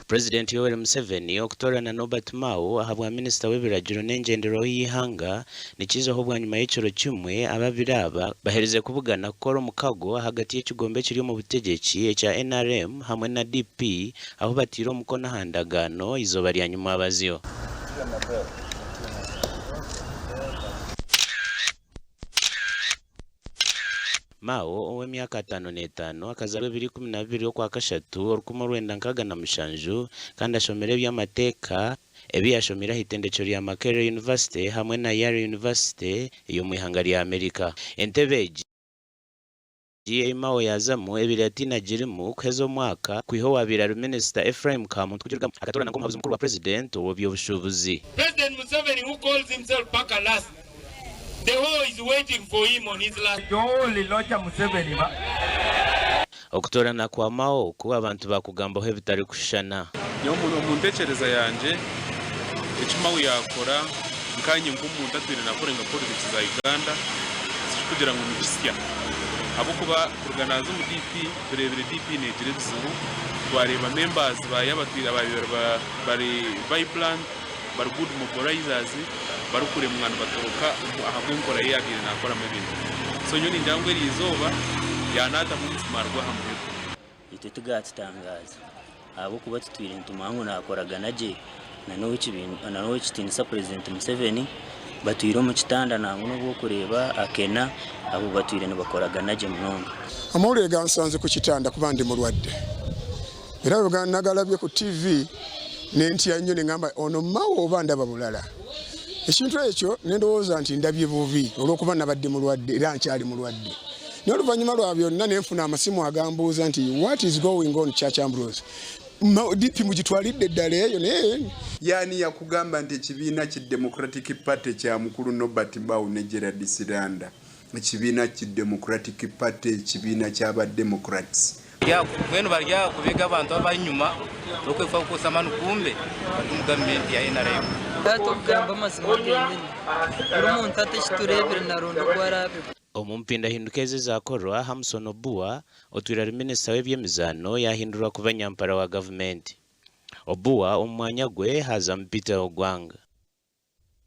Purezidenti Yoweri Museveni okutoorana Norbert Mao ahabwa minisita w'ebiragiro n'engyenderwaho y'eihanga nikiijaho bwanyima y'ekiro kimwe ababiri aba baherize kubugana kukora omukago ahagati y'ekigombe ekiri omu butegyeki ekya nrm hamwe na DP ahu bataire omukono aha ndagaano eizooba rya nyimwabazyo. Mao, ow'emyaka 55, akazaarwa ebiro 12 Okwakashatu, 1967 kandi ashomire eby'amateeka ebi yaashomeire aha itendekyero rya Makerere University hamwe na Yale University ey'omu ihanga rya Amerika. Entebe egi ei Mao yaazamu ebaire ataine agirimu kuheza omwaka kwiha owaabaire ari minisita Ephraim Kamuntu kugirugamu akatoorana nk'omuhabuzi mukuru wa Purezidenti ow'eby'obushuubuzi. President Museveni who calls himself Paka Last The whole is waiting for him on his last. Okutoorana kwa Mao oku abantu baakugambaho ebitarikushushana. Nyowe omu ntekyereza yangye, eki Mao yaakora nkaanye nk'omuntu atwire naakora nka politics za Uganda tikikugira ngu ni kisya ahabw'okuba kuruga naaza omu DP tureebire DP neegira ebizibu, twareeba members baayo abatwire abaabaire bari vibrant, bari good mobilizers barikuremwa nibatoroka ahabw'enkora ei yaabaire naakoramu ebintu. So nyowe ningira ngu eriizooba yaanaatamu omusimaari gw'aha muheru. Itwe tigaatutangaaza, ahabw'okuba tutwire nitumanya ngu naakoragana gye na n'owekitiinisa Purezidenti Museveni, batwire omu kitanda nangwa n'obu orikureeba Akena abo batwire nibakoragana gye munonga. Amawulire gansanze ku kitanda kuba ndi mulwadde era bwe nagalabye ku ttivi ne ntya nnyo ne ngamba ono Mao oba ndaba bulala. Ekintu ekyo ne ndowooza nti ndabye bubi olw'okuba nabadde mulwadde era nkyali mulwadde. Naye oluvannyuma lwa byonna ne nfuna amasimu agambuuza nti what is going on Church Ambrose? DP mugitwalidde ddala eyo naye Yaani yakugamba nti ekibiina ki Democratic Party kya mukulu Norbert Mao ne Gerald Siranda? Ekibiina ki Democratic Party kibiina kya ba Democrats. Mbwenu bari aha kubiga abantu ab'enyima n'okwefaho kukozesa amaani kumbe bari omu gavumenti ya NRM. Taata okugamba amazima genyini, buri muntu ati eki tureebire naronda oku araabeho. Omu mpindahinduka ezi ezaakorwa, Hamson Obua, otwire ari minisita w'eby'emizaano yaahindurwa kuba nyampara wa gavumenti. Obua omu mwanya gwe haazamu Peter Ogwang.